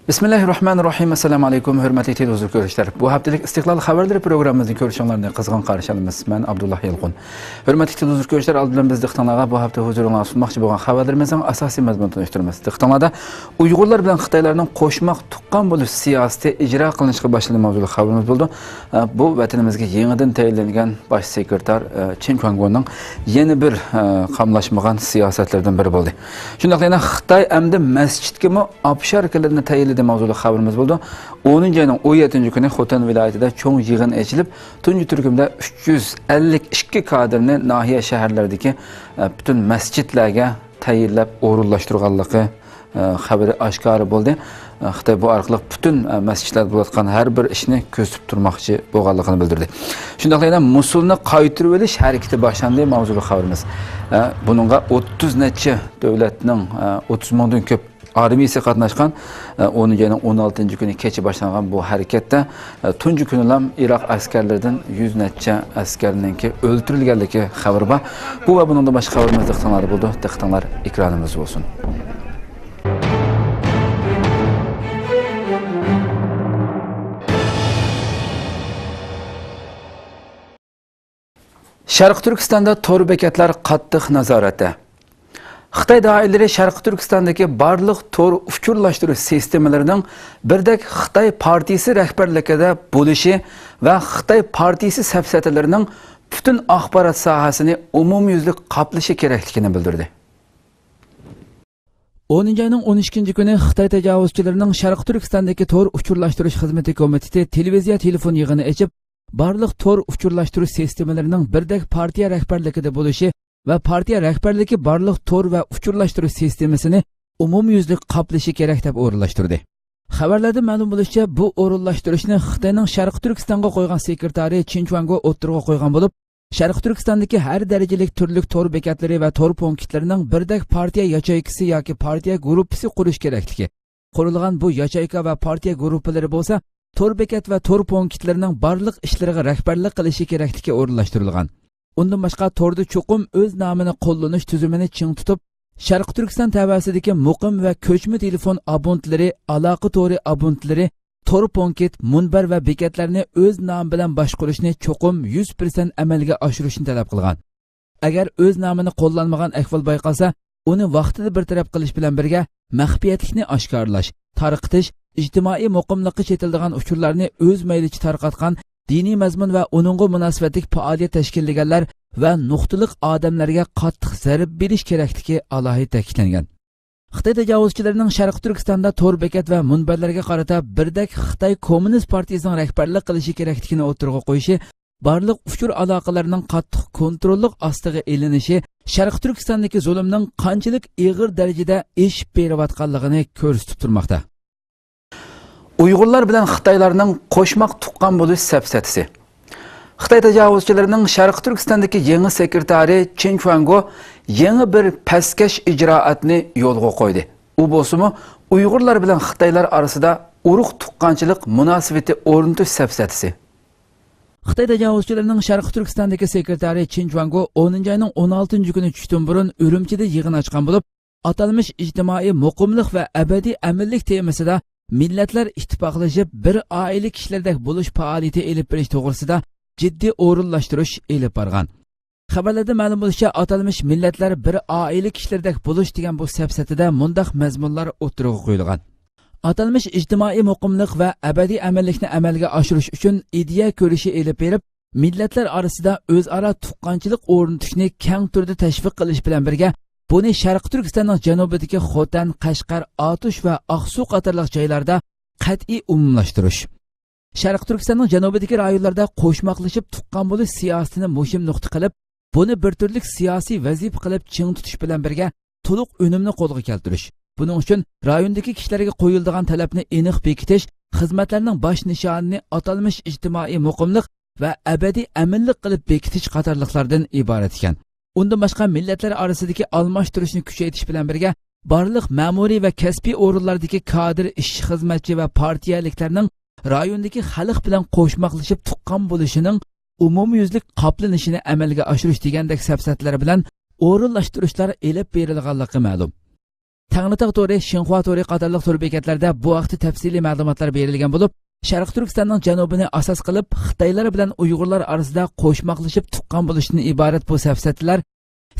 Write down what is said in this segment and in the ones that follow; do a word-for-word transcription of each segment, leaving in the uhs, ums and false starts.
بىسمىللاھىررەھمانىررەھىم. ئەسسالامۇ ئەلەيكۇم، ھۆرمەتلىك تېلېۋىزور كۆرۈشلەر. بۇ ھەپتىلىك ئىستىقلال خەۋەرلىرى پروگراممىمىزنى كۆرۈشۈڭلارنى قىزغىن قارشى ئالىمىز. مەن ئابدۇللا يالقۇن. ھۆرمەتلىك تېلېۋىزور كۆرۈشلەر، ئالدى بىلەن بىز دىققىتىڭلارغا بۇ ھەپتە ھۇزۇرۇڭلارغا سۇنماقچى بولغان خەۋەرلىرىمىزنىڭ ئاساسىي مەزمۇنىنى تونۇشتۇرىمىز. دىققىتىڭلاردا ئۇيغۇرلار بىلەن خىتايلارنىڭ قوشماق تۇغقان بولۇش سىياسىتى ئىجرا قىلىنىشقا باشلىدى ماۋزۇلۇق خەۋىرىمىز بولىدۇ. بۇ ۋەتىنىمىزگە يېڭىدىن تەيىنلەنگەن باش سېكرېتار چېن چۈەنگونىڭ يەنە بىر قاملاشمىغان سىياسەتلىرىدىن بىرى بولدى. شۇنداقلا يەنە خىتاي ئەمدى مەسچىتكىمۇ ئابشار كىلىدىنى تەيىنلىدى ماۋزۇلۇق خەۋىرىمىز بولىدۇ. ئونىنچى ئاينىڭ ئون يەتتىنچى كۈنى خوتەن ۋىلايىتىدە چوڭ يىغىن ئېچىلىپ، تۇنجى تۈركۈمدە ئۈچ يۈز ئەللىك ئىككى كادىرنى ناھىيە، شەھەرلەردىكى پۈتۈن مەسچىتلەرگە تەيىنلەپ ئورۇنلاشتۇرغانلىقى خەۋىرى ئاشكارا بولدى. خىتاي بۇ ئارقىلىق پۈتۈن مەسچىتلەردە بولۇۋاتقان ھەر بىر ئىشنى كۆزىتىپ تۇرماقچى بولغانلىقىنى بىلدۈردى. شۇنداقلا يەنە موسۇلنى قايتۇرۇۋېلىش ھەرىكىتى باشلاندى ماۋزۇلۇق خەۋىرىمىز. بۇنىڭغا ئوتتۇز نەچچە دۆلەتنىڭ ئوتتۇز مىڭدىن كۆپ ئارمىيىسى قاتناشقان. ئونىنچى ئاينىڭ ئون ئالتىنچى كۈنى كەچ باشلانغان بۇ ھەرىكەتتە تۇنجى كۈنىلام ئىراق ئەسكەرلىرىدىن يۈز نەچچە ئەسكەرنىڭكى ئۆلتۈرۈلگەنلىكى خەۋىرى بار. بۇ ۋە بۇنىڭدىن باشقا خەۋىرىمىز دىققىتىڭلاردا بولىدۇ. دىققىتىڭلار ئېكرانىمىزدا بولسۇن. شەرقىي تۈركىستاندا تور بېكەتلەر قاتتىق نازارەتتە. خىتاي دائىرىلىرى شەرقىي تۈركىستاندىكى بارلىق تور ئۇچۇرلاشتۇرۇش سىستېمىلىرىنىڭ بىردەك خىتاي پارتىيىسى رەھبەرلىكىدە بولۇشى ۋە خىتاي پارتىيىسى سەپسەتىلىرىنىڭ پۈتۈن ئاخبارات ساھەسىنى ئومۇميۈزلۈك قاپلىشى كېرەكلىكىنى بىلدۈردى. ئونىنچى ئاينىڭ ئون ئىككىنچى كۈنى خىتاي تاجاۋۇزچىلىرىنىڭ شەرقىي تۈركىستاندىكى تور ئۇچۇرلاشتۇرۇش خىزمىتى كومىتېتى تېلېۋىزىيە تېلېفون يىغىنى ئېچىپ، بارلىق تور ئۇچۇرلاشتۇرۇش سىستېمىلىرىنىڭ بىردەك پارتىيە رەھبەرلىكىدە بولۇشى ۋە پارتىيە رەھبەرلىكى بارلىق تور ۋە ئۇچۇرلاشتۇرۇش سىستېمىسىنى ئومۇميۈزلۈك قاپلىشى كېرەك، دەپ ئورۇنلاشتۇردى. خەۋەرلەردىن مەلۇم بولۇشىچە، بۇ ئورۇنلاشتۇرۇشنى خىتاينىڭ شەرقىي تۈركىستانغا قويغان سېكرېتارى چىن چۈەنگو ئوتتۇرىغا قويغان بولۇپ، شەرقىي تۈركىستاندىكى ھەر دەرىجىلىك تۈرلۈك تور بېكەتلىرى ۋە تور پونكىتلىرىنىڭ بىردەك پارتىيە ياچېيكىسى ياكى پارتىيە گۇرۇپپىسى قۇرۇش كېرەكلىكى، قۇرۇلغان بۇ ياچېيكا ۋە پارتىيە گۇرۇپپىلىرى بولسا تور بېكەت ۋە تور پونكىتلىرىنىڭ بارلىق ئىشلىرىغا رەھبەرلىك قىلىشى كېرەكلىكى ئورۇنلاشتۇرۇلغان. ئۇندىن باشقا، توردا چوقۇم ئۆز نامىنى قوللىنىش تۈزۈمىنى چىڭ تۇتۇپ، شەرقىي تۈركىستان تەۋەسىدىكى مۇقىم ۋە كۆچمە تېلېفون ئابونتلىرى، ئالاقە تورى ئابونتلىرى، تور پونكىت، مۇنبەر ۋە بېكەتلەرنى ئۆز نامى بىلەن باشقۇرۇشنى چوقۇم يۈز پىرسەنت ئەمەلگە ئاشۇرۇشنى تەلەپ قىلغان. ئەگەر ئۆز نامىنى قوللانمىغان ئەھۋال بايقالسا، ئۇنى ۋاقتىدا بىر تەرەپ قىلىش بىلەن بىرگە، مەخپىيەتلىكنى ئاشكارىلاش، تارقىتىش، ئىجتىمائىي مۇقىملىققا چېتىلىدىغان ئۇچۇرلارنى ئۆز مەيلىچە تارقاتقان، دىنىي مەزمۇن ۋە ئۇنىڭغا مۇناسىۋەتلىك پائالىيەت تەشكىللىگەنلەر ۋە نۇقتىلىق ئادەملەرگە قاتتىق زەربە بېرىش كېرەكلىكى ئالاھىدە تەكىتلەنگەن. خىتاي تاجاۋۇزچىلىرىنىڭ شەرقىي تۈركىستاندا تور بېكەت ۋە مۇنبەرلەرگە قارىتا بىردەك خىتاي كوممۇنىست پارتىيىسىنىڭ رەھبەرلىك قىلىشى كېرەكلىكىنى ئوتتۇرىغا قويۇشى، بارلىق ئۇچۇر ئالاقىلىرىنىڭ قاتتىق كونتروللۇق ئاستىغا ئېلىنىشى شەرقىي تۈركىستاندىكى زۇلۇمنىڭ قانچىلىك ئېغىر دەرىجىدە ئېشىپ بېرىۋاتقانلىقىنى كۆرسىتىپ تۇرماقتا. ئۇيغۇرلار بىلەن خىتايلارنىڭ قوشماق تۇغقان بولۇش سەپسەتىسى. خىتاي تاجاۋۇزچىلىرىنىڭ شەرقىي تۈركىستاندىكى يېڭى سېكرېتارى چېن چۈەنگو يېڭى بىر پەسكەش ئىجرائاتنى يولغا قويدى. ئۇ بولسىمۇ ئۇيغۇرلار بىلەن خىتايلار ئارىسىدا ئۇرۇق تۇغقانچىلىق مۇناسىۋىتى ئورنىتىش سەپسەتىسى. خىتاي تاجاۋۇزچىلىرىنىڭ شەرقىي تۈركىستاندىكى سېكرېتارى چېن چۈەنگو ئونىنچى ئاينىڭ ئون ئالتىنچى كۈنى چۈشتىن بۇرۇن ئۈرۈمچىدە يىغىن ئاچقان بولۇپ، ئاتالمىش ئىجتىمائىي مۇقىملىق ۋە ئەبەدىي ئەمىنلىك تېمىسىدا مىللەتلەر ئىتتىپاقلىشىپ بىر ئائىلە كىشىلىرىدەك بولۇش پائالىيىتى ئېلىپ بېرىش توغرىسىدا جىددىي ئورۇنلاشتۇرۇش ئېلىپ بارغان. خەۋەرلەردە مەلۇم بولۇشىچە، ئاتالمىش مىللەتلەر بىر ئائىلە كىشىلىرىدەك بولۇش دېگەن بۇ سەپسەتىدە مۇنداق مەزمۇنلار ئوتتۇرىغا قويۇلغان. ئاتالمىش ئىجتىمائىي مۇقىملىق ۋە ئەبەدىي ئەمىنلىكنى ئەمەلگە ئاشۇرۇش ئۈچۈن ئىدىيە كۈرىشى ئېلىپ بېرىپ، مىللەتلەر ئارىسىدا ئۆزئارا تۇغقانچىلىق ئورنىتىشنى كەڭ تۈردە تەشۋىق قىلىش بىلەن بىرگە، بۇنى شەرقىي تۈركىستاننىڭ جەنۇبىدىكى خوتەن، قەشقەر، ئاتۇش ۋە ئاقسۇ قاتارلىق جايلاردا قەتئىي ئومۇملاشتۇرۇش. شەرقىي تۈركىستاننىڭ جەنۇبىدىكى رايونلاردا قوشماقلىشىپ تۇغقان بولۇش سىياسىتىنى مۇھىم نۇقتا قىلىپ، بۇنى بىر تۈرلۈك سىياسىي ۋەزىپە قىلىپ چىڭ تۇتۇش بىلەن بىرگە، تولۇق ئۈنۈمنى قولغا كەلتۈرۈش. بۇنىڭ ئۈچۈن رايوندىكى كىشىلەرگە قويۇلىدىغان تەلەپنى ئېنىق بېكىتىش، خىزمەتلەرنىڭ باش نىشانىنى ئاتالمىش ئىجتىمائىي مۇقىملىق ۋە ئەبەدىي ئەمىنلىك قىلىپ بېكىتىش قاتارلىقلاردىن ئىبارەت ئىكەن. ئۇندىن باشقا، مىللەتلەر ئارىسىدىكى ئالماشتۇرۇشنى كۈچەيتىش بىلەن بىرگە، بارلىق مەمۇرىي ۋە كەسپىي ئورۇنلاردىكى كادىر، ئىشچى، خىزمەتچى ۋە پارتىيەلىكلەرنىڭ رايوندىكى خەلق بىلەن قوشماقلىشىپ تۇغقان بولۇشىنىڭ ئومۇميۈزلۈك قاپلىنىشىنى ئەمەلگە ئاشۇرۇش دېگەندەك سەپسەتىلەر بىلەن ئورۇنلاشتۇرۇشلار ئېلىپ بېرىلغانلىقى مەلۇم. تەڭرىتاغ تورى، شىنخۇا تورى قاتارلىق تور بېكەتلەردە بۇ ھەقتە تەپسىلىي مەلۇماتلار بېرىلگەن بولۇپ، شەرقىي تۈركىستاننىڭ جەنۇبىنى ئاساس قىلىپ، خىتايلار بىلەن ئۇيغۇرلار ئارىسىدا قوشماقلىشىپ تۇغقان بولۇشتىن ئىبارەت بۇ سەپسەتىلەر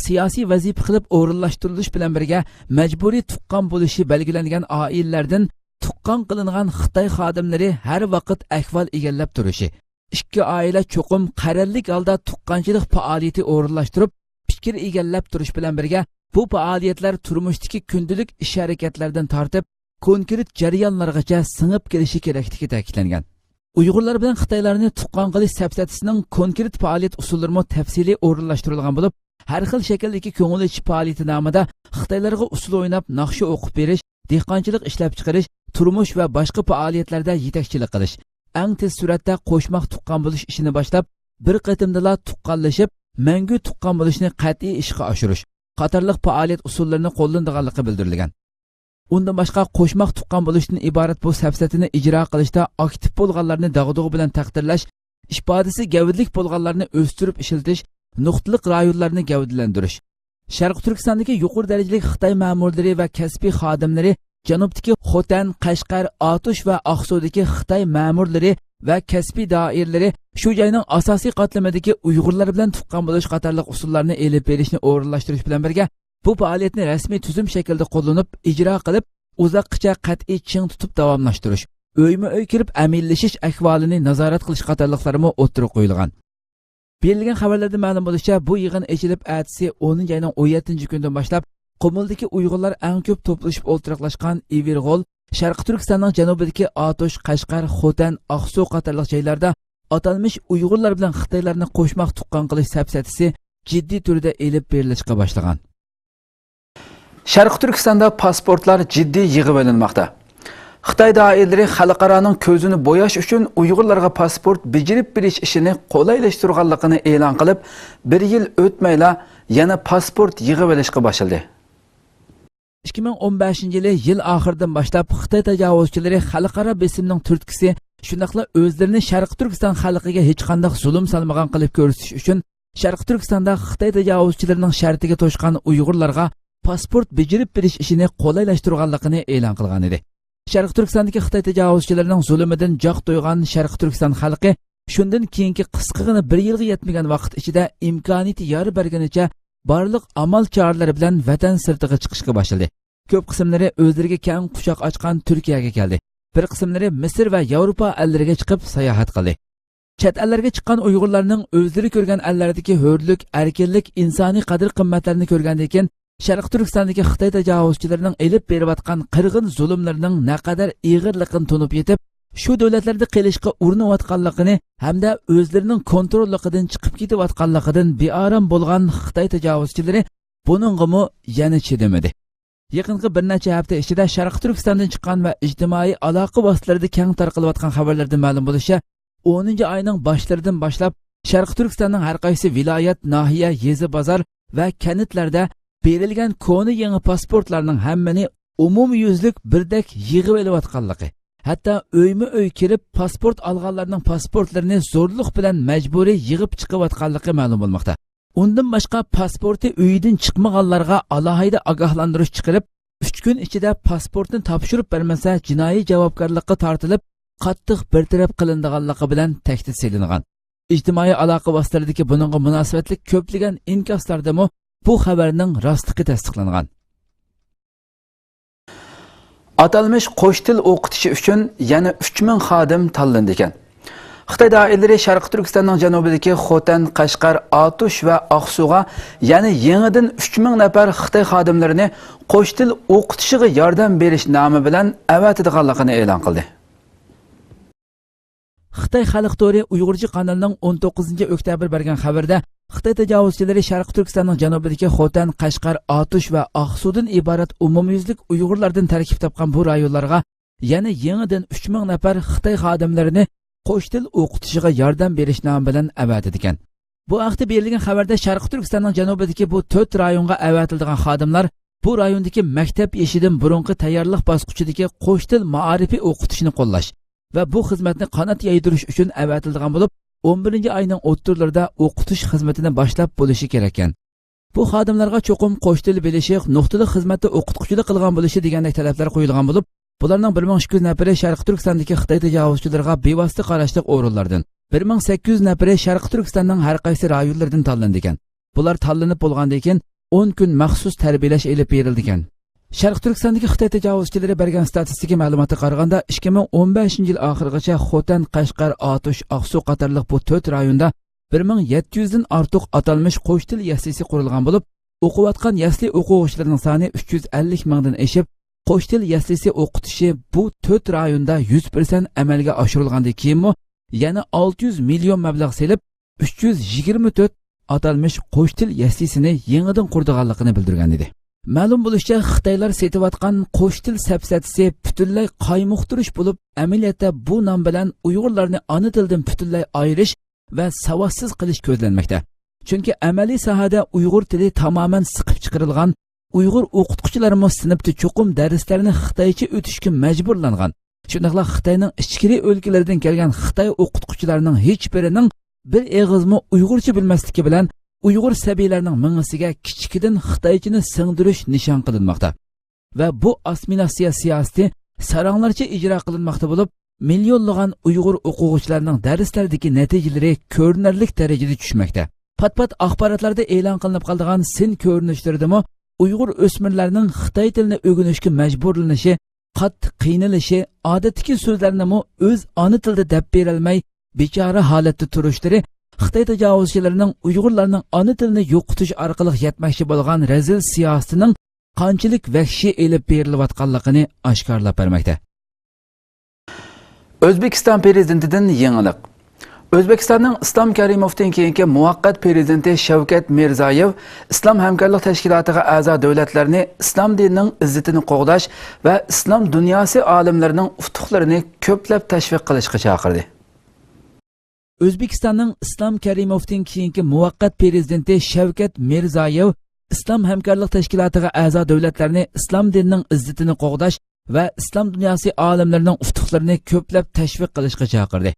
سىياسىي ۋەزىپە قىلىپ ئورۇنلاشتۇرۇلۇش بىلەن بىرگە، مەجبۇرىي تۇغقان بولۇشى بەلگىلەنگەن ئائىلىلەردىن تۇغقان قىلىنغان خىتاي خادىملىرى ھەر ۋاقىت ئەھۋال ئىگىلەپ تۇرۇشى، ئىككى ئائىلە چوقۇم قەرەللىك ھالدا تۇغقانچىلىق پائالىيىتى ئورۇنلاشتۇرۇپ، پىكىر ئىگىلەپ تۇرۇش بىلەن بىرگە، بۇ پائالىيەتلەر تۇرمۇشتىكى كۈندىلىك ئىش-ھەرىكەتلەردىن تارتىپ، كونكرېت جەريانلارغىچە سىڭىپ كېلىشى كېرەكلىكى تەكىتلەنگەن. ئۇيغۇرلار بىلەن خىتايلارنى تۇغقان قىلىش سەپسەتىسىنىڭ كونكرېت پائالىيەت ئۇسۇللىرىمۇ تەپسىلىي ئورۇنلاشتۇرۇلغان بولۇپ، ھەر خىل شەكىلدىكى كۆڭۈل ئېچىش پائالىيىتى نامىدا خىتايلارغا ئۇسسۇل ئويناپ، ناخشا ئوقۇپ بېرىش، دېھقانچىلىق ئىشلەپچىقىرىش، تۇرمۇش ۋە باشقا پائالىيەتلەردە يېتەكچىلىك قىلىش، ئەڭ تېز سۈرئەتتە قوشماق تۇغقان بولۇش ئىشىنى باشلاپ، بىر قېتىمدىلا تۇغقانلىشىپ، مەڭگۈ تۇغقان بولۇشنى قەتئىي ئىشقا ئاشۇرۇش قاتارلىق پائالىيەت ئۇسۇللىرىنى قوللىنىدىغانلىقى بىلدۈرۈلگەن. ئۇندىن باشقا، قوشماق تۇغقان بولۇشتىن ئىبارەت بۇ سەپسەتىنى ئىجرا قىلىشتا ئاكتىپ بولغانلارنى داغدۇغە بىلەن تەقدىرلەش، ئىپادىسى گەۋدىلىك بولغانلارنى ئۆستۈرۈپ ئىشلىتىش، نۇقتىلىق رايونلارنى گەۋدىلەندۈرۈش، شەرقىي تۈركىستاندىكى يۇقىرى دەرىجىلىك خىتاي مەمۇرلىرى ۋە كەسپىي خادىملىرى جەنۇبتىكى خوتەن، قەشقەر، ئاتۇش ۋە ئاقسۇدىكى خىتاي مەمۇرلىرى ۋە كەسپىي دائىرىلىرى شۇ جاينىڭ ئاساسىي قاتلىمىدىكى ئۇيغۇرلار بىلەن تۇغقان بولۇش قاتارلىق ئۇسۇللارنى ئېلىپ بېرىشنى ئورۇنلاشتۇرۇش بىلەن بىرگە، بۇ پائالىيەتنى رەسمىي تۈزۈم شەكلىدە قوللىنىپ، ئىجرا قىلىپ، ئۇزاققىچە قەتئىي چىڭ تۇتۇپ داۋاملاشتۇرۇش، ئۆيمۇ ئۆي كىرىپ ئەمەلىيلىشىش ئەھۋالىنى نازارەت قىلىش قاتارلىقلارمۇ ئوتتۇرىغا قويۇلغان. بېرىلگەن خەۋەرلەردىن مەلۇم بولۇشىچە، بۇ يىغىن ئېچىلىپ، ئەتىسى ئونىنچى ئاينىڭ ئون يەتتىنچى كۈنىدىن باشلاپ، قۇمۇلدىكى ئۇيغۇرلار ئەڭ كۆپ توپلىشىپ ئولتۇراقلاشقان ئىۋىرغول، شەرقىي تۈركىستاننىڭ جەنۇبىدىكى ئاتۇش، قەشقەر، خوتەن، ئاقسۇ قاتارلىق جايلاردا ئاتالمىش ئۇيغۇرلار بىلەن خىتايلارنى قوشماق تۇغقان قىلىش سەپسەتىسى جىددىي تۈردە ئېلىپ بېرىلىشقا باشلىغان. شەرقىي تۈركىستاندا پاسپورتلار جىددىي يىغىۋېلىنماقتا. خىتاي دائىرىلىرى خەلقئارانىڭ كۆزىنى بوياش ئۈچۈن ئۇيغۇرلارغا پاسپورت بېجىرىپ بېرىش ئىشىنى قولايلاشتۇرغانلىقىنى ئېلان قىلىپ، بىر يىل ئۆتمەيلا يەنە پاسپورت يىغىۋېلىشقا باشلىدى. ئىككى مىڭ ئون بەشىنچى يىلى يىل ئاخىرىدىن باشلاپ خىتاي تاجاۋۇزچىلىرى خەلقئارا بېسىمنىڭ تۈرتكىسى، شۇنداقلا ئۆزلىرىنى شەرقىي تۈركىستان خەلقىگە ھېچقانداق زۇلۇم سالمىغان قىلىپ كۆرسىتىش ئۈچۈن، شەرقىي تۈركىستاندا خىتاي تاجاۋۇزچىلىرىنىڭ شەرتىگە توشقان ئۇيغۇرلارغا پاسپورت بېجىرىپ بېرىش ئىشىنى قولايلاشتۇرغانلىقىنى ئېلان قىلغانىدى. شەرقىي تۈركىستاندىكى خىتاي تاجاۋۇزچىلىرىنىڭ زۇلۇمىدىن جاق تويغان شەرقىي تۈركىستان خەلقى شۇندىن كېيىنكى قىسقىغىنە بىر يىلغا يەتمىگەن ۋاقىت ئىچىدە ئىمكانىيىتى يار بەرگىنىچە بارلىق ئامال چارىلىرى بىلەن ۋەتەن سىرتىغا چىقىشقا باشلىدى. كۆپ قىسىملىرى ئۆزلىرىگە كەڭ قۇچاق ئاچقان تۈركىيەگە كەلدى. بىر قىسىملىرى مىسىر ۋە ياۋروپا ئەللىرىگە چىقىپ ساياھەت قىلدى. چەت ئەللەرگە چىققان ئۇيغۇرلارنىڭ ئۆزلىرى كۆرگەن ئەللەردىكى ھۆرلۈك، ئەركىنلىك، ئىنسانىي قەدىر-قىممەتلەرنى كۆرگەندىن كېيىن، شەرقىي تۈركىستاندىكى خىتاي تاجاۋۇزچىلىرىنىڭ ئېلىپ بېرىۋاتقان قىرغىن زۇلۇملىرىنىڭ نەقەدەر ئېغىرلىقىنى تونۇپ يېتىپ، شۇ دۆلەتلەردە قېلىشقا ئۇرۇنۇۋاتقانلىقىنى ھەمدە ئۆزلىرىنىڭ كونتروللۇقىدىن چىقىپ كېتىۋاتقانلىقىدىن بىئارام بولغان خىتاي تاجاۋۇزچىلىرى بۇنىڭغىمۇ يەنە چىدىمىدى. يېقىنقى بىر نەچچە ھەپتە ئىچىدە شەرقىي تۈركىستاندىن چىققان ۋە ئىجتىمائىي ئالاقە ۋاسىتىلىرىدا كەڭ تارقىلىۋاتقان خەۋەرلەردىن مەلۇم بولۇشىچە، ئونىنچى ئاينىڭ باشلىرىدىن باشلاپ شەرقىي تۈركىستاننىڭ ھەر قايسى ۋىلايەت، ناھىيە، يېزا، بازار ۋە كەنتلەردە بېرىلگەن كونا، يېڭى پاسپورتلارنىڭ ھەممىنى ئومۇميۈزلۈك بىردەك يىغىۋېلىۋاتقانلىقى، ھەتتا ئۆيمۇ ئۆي كىرىپ پاسپورت ئالغانلارنىڭ پاسپورتلىرىنى زورلۇق بىلەن مەجبۇرىي يىغىپ چىقىۋاتقانلىقى مەلۇم بولماقتا. ئۇندىن باشقا، پاسپورتى ئۆيىدىن چىقمىغانلارغا ئالاھىدە ئاگاھلاندۇرۇش چىقىرىپ، ئۈچ كۈن ئىچىدە پاسپورتنى تاپشۇرۇپ بەرمىسە، جىنايى جاۋابكارلىققا تارتىلىپ، قاتتىق بىر تەرەپ قىلىنىدىغانلىقى بىلەن تەھدىت سېلىنغان. ئىجتىمائىي ئالاقە ۋاسىتىلىرىدىكى بۇنىڭغا مۇناسىۋەتلىك كۆپلىگەن ئىنكاسلاردىمۇ بۇ خەۋەرنىڭ راستلىقى تەستىقلانغان. ئاتالمىش قوش تىل ئوقۇتۇشى ئۈچۈن يەنە ئۈچ مىڭ خادىم تاللىنىدىكەن. خىتاي دائىرىلىرى شەرقىي تۈركىستاننىڭ جەنۇبىدىكى خوتەن، قەشقەر، ئاتۇش ۋە ئاقسۇغا يەنە يېڭىدىن ئۈچ مىڭ نەپەر خىتاي خادىملىرىنى قوش تىل ئوقۇتۇشىغا ياردەم بېرىش نامى بىلەن ئەۋەتىدىغانلىقىنى ئېلان قىلدى. خىتاي خەلق تورى ئۇيغۇرچە قانىلىنىڭ ئون توققۇزىنچى ئۆكتەبىر بەرگەن خەۋىرىدە، خىتاي تاجاۋۇزچىلىرى شەرقىي تۈركىستاننىڭ جەنۇبىدىكى خوتەن، قەشقەر، ئاتۇش ۋە ئاقسۇدىن ئىبارەت ئومۇميۈزلۈك ئۇيغۇرلاردىن تەركىب تاپقان بۇ رايونلارغا يەنە يېڭىدىن ئۈچ مىڭ نەپەر خىتاي خادىملىرىنى قوش تىل ئوقۇتۇشىغا ياردەم بېرىش نامى بىلەن ئەۋەتىدىكەن. بۇ ھەقتە بېرىلگەن خەۋەردە، شەرقىي تۈركىستاننىڭ جەنۇبىدىكى بۇ تۆت رايونغا ئەۋەتىلىدىغان خادىملار بۇ رايوندىكى مەكتەپ يېشىدىن بۇرۇنقى تەييارلىق باسقۇچىدىكى قوش تىل مائارىپى ئوقۇتۇشىنى قوللاش ۋە بۇ خىزمەتنى قانات يايدۇرۇش ئۈچۈن ئەۋەتىلىدىغان بولۇپ، ئون بىرىنچى ئاينىڭ ئوتتۇرىلىرىدا ئوقۇتۇش خىزمىتىنى باشلاپ بولۇشى كېرەككەن. بۇ خادىملارغا چوقۇم قوش تىل بىلىشى، نۇقتىلىق خىزمەتتە ئوقۇتقۇچىلىق قىلغان بولۇشى دېگەندەك تەلەپلەر قويۇلغان بولۇپ، بۇلارنىڭ بىر مىڭ ئىككى يۈز نەپىرى شەرقىي تۈركىستاندىكى خىتاي تاجاۋۇزچىلىرىغا بىۋاسىتە قاراشلىق ئورۇنلاردىن، بىر مىڭ سەككىز يۈز نەپىرى شەرقىي تۈركىستاننىڭ ھەر قايسى رايونلىرىدىن تاللىنىدىكەن. بۇلار تاللىنىپ بولغاندىن كېيىن ئون كۈن مەخسۇس تەربىيەلەش ئېلىپ بېرىلىدىكەن. شەرقىي تۈركىستاندىكى خىتاي تاجاۋۇزچىلىرى بەرگەن ستاتىستىكا مەلۇماتىغا قارىغاندا، ئىككى مىڭ ئون بەشىنچى يىل ئاخىرىغىچە خوتەن، قەشقەر، ئاتۇش، ئاقسۇ قاتارلىق بۇ تۆت رايوندا بىر مىڭ يەتتە يۈزدىن ئارتۇق ئاتالمىش قوش تىل يەسلىسى قۇرۇلغان بولۇپ، ئوقۇۋاتقان يەسلى ئوقۇغۇچىلىرىنىڭ سانى ئۈچ يۈز ئەللىك مىڭدىن ئېشىپ، قوش تىل يەسلىسى ئوقۇتۇشى بۇ تۆت رايوندا يۈز پىرسەنت ئەمەلگە ئاشۇرۇلغاندىن كېيىنمۇ، يەنە ئالتە يۈز مىليون مەبلەغ سېلىپ، ئۈچ يۈز يىگىرمە تۆت ئاتالمىش قوش تىل يەسلىسىنى يېڭىدىن قۇرىدىغانلىقىنى بىلدۈرگەن ئىدى. مەلۇم بولۇشىچە، خىتايلار سېتىۋاتقان قوش تىل سەپسەتىسى پۈتۈنلەي قايمۇقتۇرۇش بولۇپ، ئەمەلىيەتتە بۇ نام بىلەن ئۇيغۇرلارنى ئانا تىلدىن پۈتۈنلەي ئايرىش ۋە ساۋاتسىز قىلىش كۆزلەنمەكتە. چۈنكى ئەمەلىي ساھەدە ئۇيغۇر تىلى تامامەن سىقىپ چىقىرىلغان، ئۇيغۇر ئوقۇتقۇچىلارمۇ سىنىپتا چوقۇم دەرسلەرنى خىتايچە ئۆتۈشكە مەجبۇرلانغان، شۇنداقلا خىتاينىڭ ئىچكىرى ئۆلكىلىرىدىن كەلگەن خىتاي ئوقۇتقۇچىلارنىڭ ھېچبىرىنىڭ بىر ئېغىزمۇ ئۇيغۇرچە بىلمەسلىكى بىلەن، ئۇيغۇر سەبىيلەرنىڭ مېڭىسىگە كىچىكىدىن خىتايچىنى سىڭدۈرۈش نىشان قىلىنماقتا. ۋە بۇ ئاسسىمىلياتسىيە سىياسىتى ساراڭلارچە ئىجرا قىلىنماقتا بولۇپ، مىليونلىغان ئۇيغۇر ئوقۇغۇچىلارنىڭ دەرسلەردىكى نەتىجىلىرى كۆرۈنەرلىك دەرىجىدە چۈشمەكتە. پات-پات ئاخباراتلاردا ئېلان قىلىنىپ قالىدىغان سىن كۆرۈنۈشلىرىدىمۇ ئۇيغۇر ئۆسمۈرلەرنىڭ خىتاي تىلىنى ئۆگىنىشكە مەجبۇرلىنىشى، قاتتىق قىينىلىشى، ئادەتتىكى سۆزلەرنىمۇ ئۆز ئانا تىلىدا دەپ بېرەلمەي، بىچارە ھالەتتە تۇرۇشلىرى خىتاي تاجاۋۇزچىلىرىنىڭ ئۇيغۇرلارنىڭ ئانا تىلىنى يوقىتىش ئارقىلىق يەتمەكچى بولغان رەزىل سىياسىتىنىڭ قانچىلىك ۋەھشىي ئېلىپ بېرىلىۋاتقانلىقىنى ئاشكارىلاپ بەرمەكتە. ئۆزبېكىستان پىرېزىدېنتىدىن يېڭىلىق. ئۆزبېكىستاننىڭ ئىسلام كەرىموۋتىن كېيىنكى مۇۋەققەت پىرېزىدېنتى شەۋكەت مىرزايېۋ ئىسلام ھەمكارلىق تەشكىلاتىغا ئەزا دۆلەتلەرنى ئىسلام دىنىنىڭ ئىززىتىنى قوغداش ۋە ئىسلام دۇنياسى ئالىملىرىنىڭ ئۇتۇقلىرىنى كۆپلەپ تەشۋىق قىلىشقا چاقىردى. ئۆزبېكىستاننىڭ ئىسلام كەرىموۋتىن كېيىنكى مۇۋەققەت پىرېزىدېنتى شەۋكەت مىرزايېۋ ئىسلام ھەمكارلىق تەشكىلاتىغا ئەزا دۆلەتلەرنى ئىسلام دىنىنىڭ ئىززىتىنى قوغداش ۋە ئىسلام دۇنياسى ئالىملىرىنىڭ ئۇتۇقلىرىنى كۆپلەپ تەشۋىق قىلىشقا چاقىردى.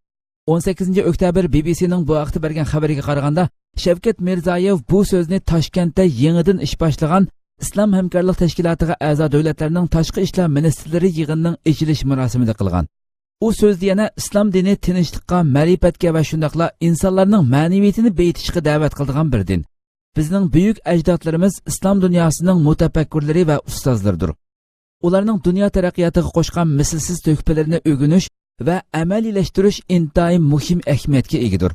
ئون سەككىزىنچى ئۆكتەبىر بى بى سىنىڭ بۇ ھەقتە بەرگەن خەۋىرىگە قارىغاندا، شەۋكەت مىرزايېۋ بۇ سۆزنى تاشكەنتتە يېڭىدىن ئىش باشلىغان ئىسلام ھەمكارلىق تەشكىلاتىغا ئەزا دۆلەتلەرنىڭ تاشقى ئىشلار مىنىستىرلىرى يىغىنىنىڭ ئېچىلىش مۇراسىمىدا قىلغان. ئۇ سۆزدە يەنە ئىسلام دىنى تىنچلىققا، مەرىپەتكە ۋە شۇنداقلا ئىنسانلارنىڭ مەنىۋىيىتىنى بېيىتىشقا دەۋەت قىلىدىغان بىر دىن. بىزنىڭ بۈيۈك ئەجدادلىرىمىز ئىسلام دۇنياسىنىڭ مۇتەپەككۇرلىرى ۋە ئۇستازلىرىدۇر. ئۇلارنىڭ دۇنيا تەرەققىياتىغا قوشقان مىسلىسىز تۆھپىلىرىنى ئۆگىنىش ۋە ئەمەلىيلەشتۈرۈش ئىنتايىن مۇھىم ئەھمىيەتكە ئىگىدۇر.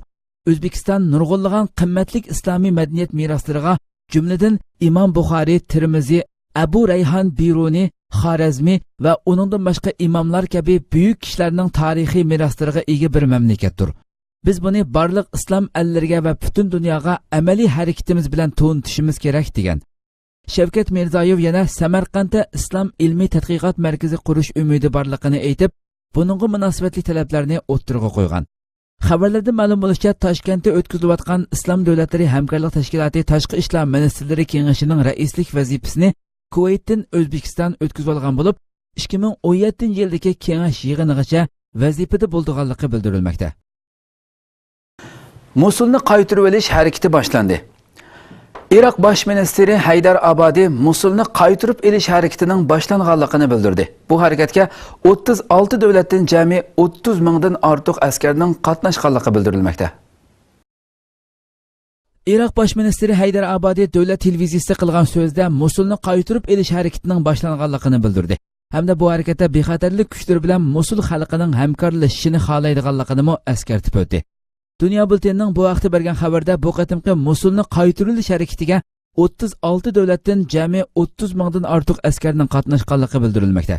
ئۆزبېكىستان نۇرغۇنلىغان قىممەتلىك ئىسلامىي مەدەنىيەت مىراسلىرىغا، جۈملىدىن ئىمام بۇخارىي، تىرمىزى، ئەبۇ رەيھان بىرۇنى، خارەزمى ۋە ئۇنىڭدىن باشقا ئىماملار كەبى بۈيۈك كىشىلەرنىڭ تارىخىي مىراسلىرىغا ئىگە بىر مەملىكەتتۇر. بىز بۇنى بارلىق ئىسلام ئەللىرىگە ۋە پۈتۈن دۇنياغا ئەمەلىي ھەرىكىتىمىز بىلەن تونۇتۇشىمىز كېرەك، دېگەن. شەۋكەت مىرزايېۋ يەنە سەمەرقەنتتە ئىسلام ئىلمىي تەتقىقات مەركىزى قۇرۇش ئۈمىدى بارلىقىنى ئېيتىپ، بۇنىڭغا مۇناسىۋەتلىك تەلەپلەرنى ئوتتۇرىغا قويغان. خەۋەرلەردىن مەلۇم بولۇشىچە، تاشكەنتتە ئۆتكۈزۈلۈۋاتقان ئىسلام دۆلەتلىرى ھەمكارلىق تەشكىلاتى تاشقى ئىشلار مىنىستىرلىرى كېڭىشىنىڭ رەئىسلىك ۋەزىپىسىنى كۇۋەيتتىن ئۆزبېكىستان ئۆتكۈزۈۋالغان بولۇپ، ئىككى مىڭ ئون يەتتىنچى يىلدىكى كېڭەش يىغىنىغىچە ۋەزىپىدە بولىدىغانلىقى بىلدۈرۈلمەكتە. موسۇلنى قايتۇرۇۋېلىش ھەرىكىتى باشلاندى. ئىراق باش مىنىستىرى ھەيدەر ئابادى موسۇلنى قايتۇرۇپ ئېلىش ھەرىكىتىنىڭ باشلانغانلىقىنى بىلدۈردى. بۇ ھەرىكەتكە ئوتتۇز ئالتە دۆلەتتىن جەمئىي ئوتتۇز مىڭدىن ئارتۇق ئەسكەرنىڭ قاتناشقانلىقى بىلدۈرۈلمەكتە. ئىراق باش مىنىستىرى ھەيدەر ئابادى دۆلەت تېلېۋىزىيىسىدا قىلغان سۆزىدە موسۇلنى قايتۇرۇپ ئېلىش ھەرىكىتىنىڭ باشلانغانلىقىنى بىلدۈردى ھەمدە بۇ ھەرىكەتتە بىخەتەرلىك كۈچلىرى بىلەن موسۇل خەلقىنىڭ ھەمكارلىشىشىنى خالايدىغانلىقىنىمۇ ئەسكەرتىپ ئۆتتى. دۇنيا بۈلتېنىنىڭ بۇ ھەقتە بەرگەن خەۋىرىدە، بۇ قېتىمقى موسۇلنى قايتۇرۇۋېلىش ھەرىكىتىگە ئوتتۇز ئالتە دۆلەتتىن جەمئىي ئوتتۇز مىڭدىن ئارتۇق ئەسكەرنىڭ قاتناشقانلىقى بىلدۈرۈلمەكتە.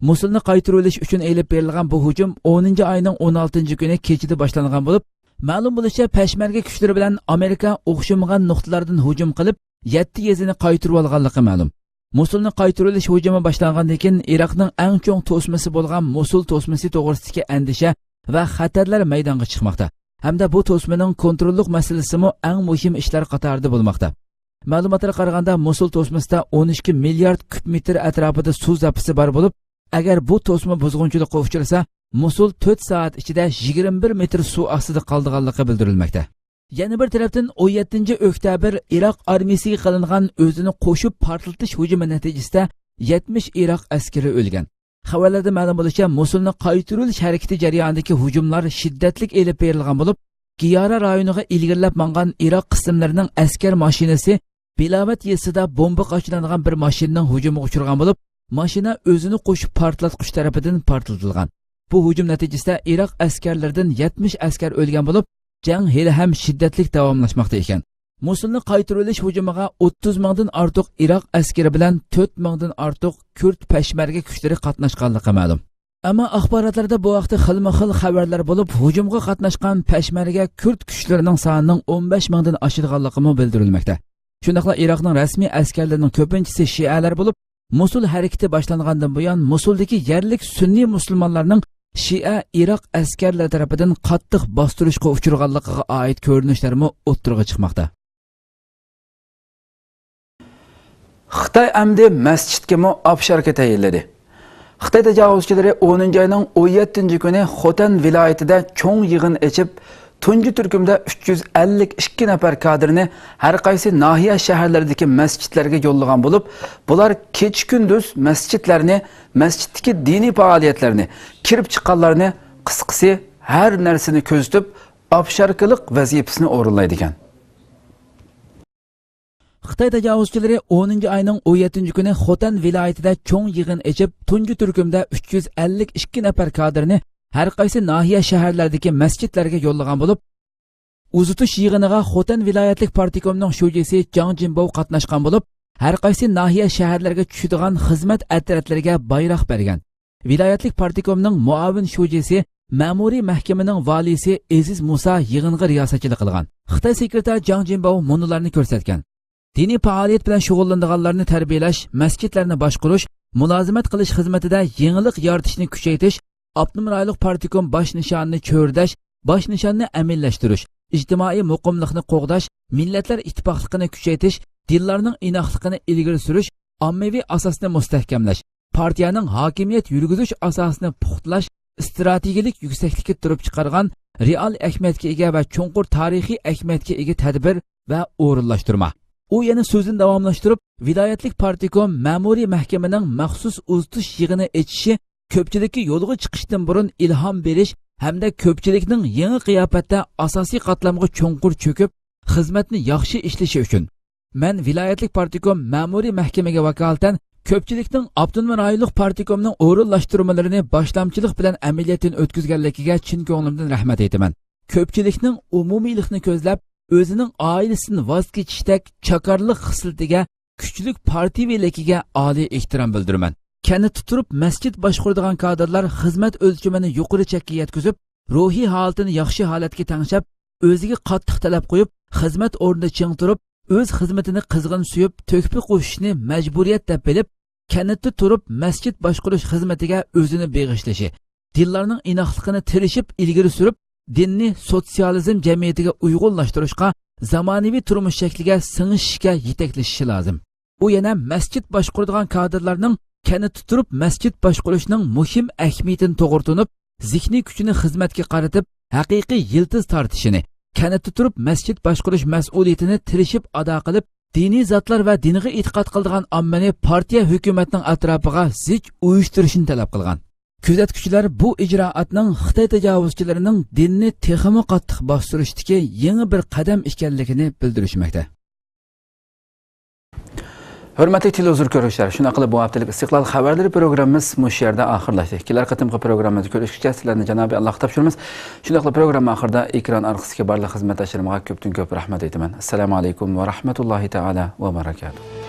موسۇلنى قايتۇرۇۋېلىش ئۈچۈن ئېلىپ بېرىلغان بۇ ھۇجۇم ئونىنچى ئاينىڭ ئون ئالتىنچى كۈنى كېچىدە باشلانغان بولۇپ، مەلۇم بولۇشىچە، پەشمەرگە كۈچلىرى بىلەن ئامېرىكا ئوخشىمىغان نۇقتىلاردىن ھۇجۇم قىلىپ، يەتتە يېزىنى قايتۇرۇۋالغانلىقى مەلۇم. موسۇلنى قايتۇرۇۋېلىش ھۇجۇمى باشلانغاندىن كېيىن، ئىراقنىڭ ئەڭ چوڭ توسمىسى بولغان موسۇل توسمىسى توغرىسىدىكى ئەندىشە ۋە خەتەرلەر مەيدانغا چىقماقتا ھەمدە بۇ توسمىنىڭ كونتروللۇق مەسىلىسىمۇ ئەڭ مۇھىم ئىشلار قاتارىدا بولماقتا. مەلۇماتلارغا قارىغاندا، موسۇل توسمىسىدا ئون ئىككى مىليارد كۈب مېتىر ئەتراپىدا سۇ زاپىسى بار بولۇپ، ئەگەر بۇ توسما بۇزغۇنچىلىققا ئۇچرىسا، موسۇل تۆت سائەت ئىچىدە يىگىرمە بىر مېتىر سۇ ئاستىدا قالىدىغانلىقى بىلدۈرۈلمەكتە. يەنە بىر تەرەپتىن، ئون يەتتىنچى ئۆكتەبىر ئىراق ئارمىيىسىگە قىلىنغان ئۆزىنى قوشۇپ پارتلىتىش ھۇجۇمى نەتىجىسىدە يەتمىش ئىراق ئەسكىرى ئۆلگەن. خەۋەرلەردە مەلۇم بولۇشىچە، موسۇلنى قايتۇرۇۋېلىش ھەرىكىتى جەريانىدىكى ھۇجۇملار شىددەتلىك ئېلىپ بېرىلغان بولۇپ، گىيارا رايونىغا ئىلگىرىلەپ ماڭغان ئىراق قىسىملىرىنىڭ ئەسكەر ماشىنىسى بىلاۋەت يېزىسىدا بومبا قاچىلانغان بىر ماشىنىنىڭ ھۇجۇمىغا ئۇچرىغان بولۇپ، ماشىنا ئۆزىنى قوشۇپ پارتلاتقۇچى تەرىپىدىن پارتلىتىلغان. بۇ ھۇجۇم نەتىجىسىدە ئىراق ئەسكەرلىرىدىن يەتمىش ئەسكەر ئۆلگەن بولۇپ، جەڭ ھېلىھەم شىددەتلىك داۋاملاشماقتا ئىكەن. موسۇلنى قايتۇرۇۋېلىش ھۇجۇمىغا ئوتتۇز مىڭدىن ئارتۇق ئىراق ئەسكىرى بىلەن تۆت مىڭدىن ئارتۇق كۈرد پەشمەرگە كۈچلىرى قاتناشقانلىقى مەلۇم. ئەمما ئاخباراتلاردا بۇ ھەقتە خىلمۇ خىل خەۋەرلەر بولۇپ، ھۇجۇمغا قاتناشقان پەشمەرگە كۈرد كۈچلىرىنىڭ سانىنىڭ ئون بەش مىڭدىن ئاشىدىغانلىقىمۇ بىلدۈرۈلمەكتە. شۇنداقلا ئىراقنىڭ رەسمىي ئەسكەرلىرىنىڭ كۆپىنچىسى شىئەلەر بولۇپ، موسۇل ھەرىكىتى باشلانغاندىن بۇيان موسۇلدىكى يەرلىك سۈننىي مۇسۇلمانلارنىڭ شىئە ئىراق ئەسكەرلىرى تەرىپىدىن قاتتىق باستۇرۇشقا ئۇچرىغانلىقىغا ئائىت كۆرۈنۈشلەرمۇ ئوتتۇرىغا چىقماقتا. خىتاي ئەمدى مەسچىتكىمۇ ئاپشاركا تەيىنلىدى. خىتاي تاجاۋۇزچىلىرى ئونىنچى ئاينىڭ ئون يەتتىنچى كۈنى خوتەن ۋىلايىتىدە چوڭ يىغىن ئېچىپ، تۇنجى تۈركۈمدە ئۈچ يۈز ئەللىك ئىككى نەپەر كادىرنى ھەر قايسى ناھىيە شەھەرلەردىكى مەسچىتلەرگە يوللىغان بولۇپ، بۇلار كېچە-كۈندۈز مەسچىتلەرنى، مەسچىتتىكى دىنىي پائالىيەتلەرنى، كىرىپ چىققانلارنى، قىسقىسى، ھەر نەرسىنى كۆزىتىپ، ئاپشاركىلىق ۋەزىپىسىنى ئورۇنلايدىكەن. خىتاي تاجاۋۇزچىلىرى ئونىنچى ئاينىڭ ئون يەتتىنچى كۈنى خوتەن ۋىلايىتىدە چوڭ يىغىن ئېچىپ، تۇنجى تۈركۈمدە ئۈچ يۈز ئەللىك ئىككى نەپەر كادىرنى ھەر قايسى ناھىيە شەھەرلەردىكى مەسچىتلەرگە يوللىغان بولۇپ، ئۇزىتىش يىغىنىغا خوتەن ۋىلايەتلىك پارتكومنىڭ شۇجىسى جاڭ جىنباۋ قاتناشقان بولۇپ، ھەر قايسى ناھىيە شەھەرلەرگە چۈشىدىغان خىزمەت ئەترەتلىرىگە بايراق بەرگەن. ۋىلايەتلىك پارتكومنىڭ مۇئاۋىن شۇجىسى، مەمۇرىي مەھكىمىنىڭ ۋالىيسى ئېزىز مۇسا يىغىنغا رىياسەتچىلىك قىلغان. خىتاي سېكرېتارى جاڭ جىنباۋ مۇنۇلارنى كۆرسەتكەن. دىنىي پائالىيەت بىلەن شۇغۇللىنىدىغانلارنى تەربىيەلەش، مەسچىتلەرنى باشقۇرۇش، مۇلازىمەت قىلىش خىزمىتىدە يېڭىلىق يارىتىشنى كۈچەيتىش، ئاپتونوم رايونلۇق پارتكوم باش نىشانىنى چۆرىدەش، باش نىشاننى ئەمەلىيلەشتۈرۈش، ئىجتىمائىي مۇقىملىقنى قوغداش، مىللەتلەر ئىتتىپاقلىقىنى كۈچەيتىش، دىنلارنىڭ ئىناقلىقىنى ئىلگىرى سۈرۈش، ئاممىۋى ئاساسنى مۇستەھكەملەش، پارتىيەنىڭ ھاكىمىيەت يۈرگۈزۈش ئاساسىنى پۇختىلاش، ئىستراتېگىيەلىك يۈكسەكلىككە تۇرۇپ چىقارغان رېئال ئەھمىيەتكە ئىگە ۋە چوڭقۇر تارىخىي ئەھمىيەتكە ئىگە تەدبىر ۋە ئورۇنلاشتۇرما. ئۇ يەنە سۆزىنى داۋاملاشتۇرۇپ، ۋىلايەتلىك پارتكوم مەمۇرىي مەھكىمىنىڭ مەخسۇس ئۇزىتىش يىغىنى ئېچىشى كۆپچىلىككە يولغا چىقىشتىن بۇرۇن ئىلھام بېرىش ھەمدە كۆپچىلىكنىڭ يېڭى قىياپەتتە ئاساسىي قاتلامغا چوڭقۇر چۆكۈپ، خىزمەتنى ياخشى ئىشلىشى ئۈچۈن، مەن ۋىلايەتلىك پارتكوم مەمۇرىي مەھكىمىگە ۋاكالىتەن كۆپچىلىكنىڭ ئاپتونوم رايونلۇق پارتكومنىڭ ئورۇنلاشتۇرمىلىرىنى باشلامچىلىق بىلەن ئەمەلىيەتتىن ئۆتكۈزگەنلىكىگە چىن كۆڭلۈمدىن رەھمەت ئېيتىمەن. كۆپچىلىكنىڭ ئومۇمىيلىقنى كۆزلەپ، ئۆزىنىڭ ئائىلىسىدىن ۋاز كېچىشتەك چاكارلىق خىسلىتىگە، كۈچلۈك پارتىيىۋىلىكىگە ئالىي ئېھتىرام بىلدۈرىمەن. كەنتتە تۇرۇپ مەسچىت باشقۇرىدىغان كادىرلار خىزمەت ئۆلچىمىنى يۇقىرى چەككە يەتكۈزۈپ، روھىي ھالىتىنى ياخشى ھالەتكە تەڭشەپ، ئۆزىگە قاتتىق تەلەپ قويۇپ، خىزمەت ئورنىدا چىڭ تۇرۇپ، ئۆز خىزمىتىنى قىزغىن سۆيۈپ، تۆھپە قوشۇشنى مەجبۇرىيەت دەپ بىلىپ، كەنتتە تۇرۇپ مەسچىت باشقۇرۇش خىزمىتىگە ئۆزىنى بېغىشلىشى، دىنلارنىڭ ئىناقلىقىنى تىرىشىپ ئىلگىرى سۈرۈپ، دىننى سوتسىيالىزم جەمئىيىتىگە ئۇيغۇنلاشتۇرۇشقا، زامانىۋى تۇرمۇش شەكلىگە سىڭىشىشكە يېتەكلىشىشى لازىم. ئۇ يەنە مەسچىت باشقۇرىدىغان كادىرلارنىڭ كەنتتە تۇرۇپ مەسچىت باشقۇرۇشنىڭ مۇھىم ئەھمىيىتىنى توغرا تونۇپ، زېھنىي كۈچىنى خىزمەتكە قارىتىپ، ھەقىقىي يىلتىز تارتىشىنى، كەنتتە تۇرۇپ مەسچىت باشقۇرۇش مەسئۇلىيىتىنى تىرىشىپ ئادا قىلىپ، دىنىي زاتلار ۋە دىنغا ئېتىقاد قىلىدىغان ئاممىنى پارتىيە ھۆكۈمەتنىڭ ئەتراپىغا زىچ ئۇيۇشتۇرۇشنى تەلەپ قىلغان. كۆزەتكۈچىلەر بۇ ئىجرائاتنىڭ خىتاي تاجاۋۇزچىلىرىنىڭ دىننى تېخىمۇ قاتتىق باستۇرۇشتىكى يېڭى بىر قەدەم ئىكەنلىكىنى بىلدۈرۈشمەكتە. ھۆرمەتلىك تېلېۋىزور كۆرۈشلەر، شۇنداق قىلىپ بۇ ھەپتىلىك ئىستىقلال خەۋەرلىرى پروگراممىمىز مۇشۇ يەردە ئاخىرلاشتى. كېلەر قېتىمقى پروگراممىمىزدا كۆرۈشكىچە سىلەرنى جانابى ئاللاھقا تاپشۇرىمىز. شۇنداقلا پروگرامما ئاخىرىدا ئېكران ئارقىسىدىكى بارلىق خىزمەتداشلىرىمغا كۆپتىن كۆپ رەھمەت ئېيتىمەن. ئەسسالامۇ ئەلەيكۇم ۋە رەھمەتۇللاھى تائالا ۋە بەرەكاتۇھ.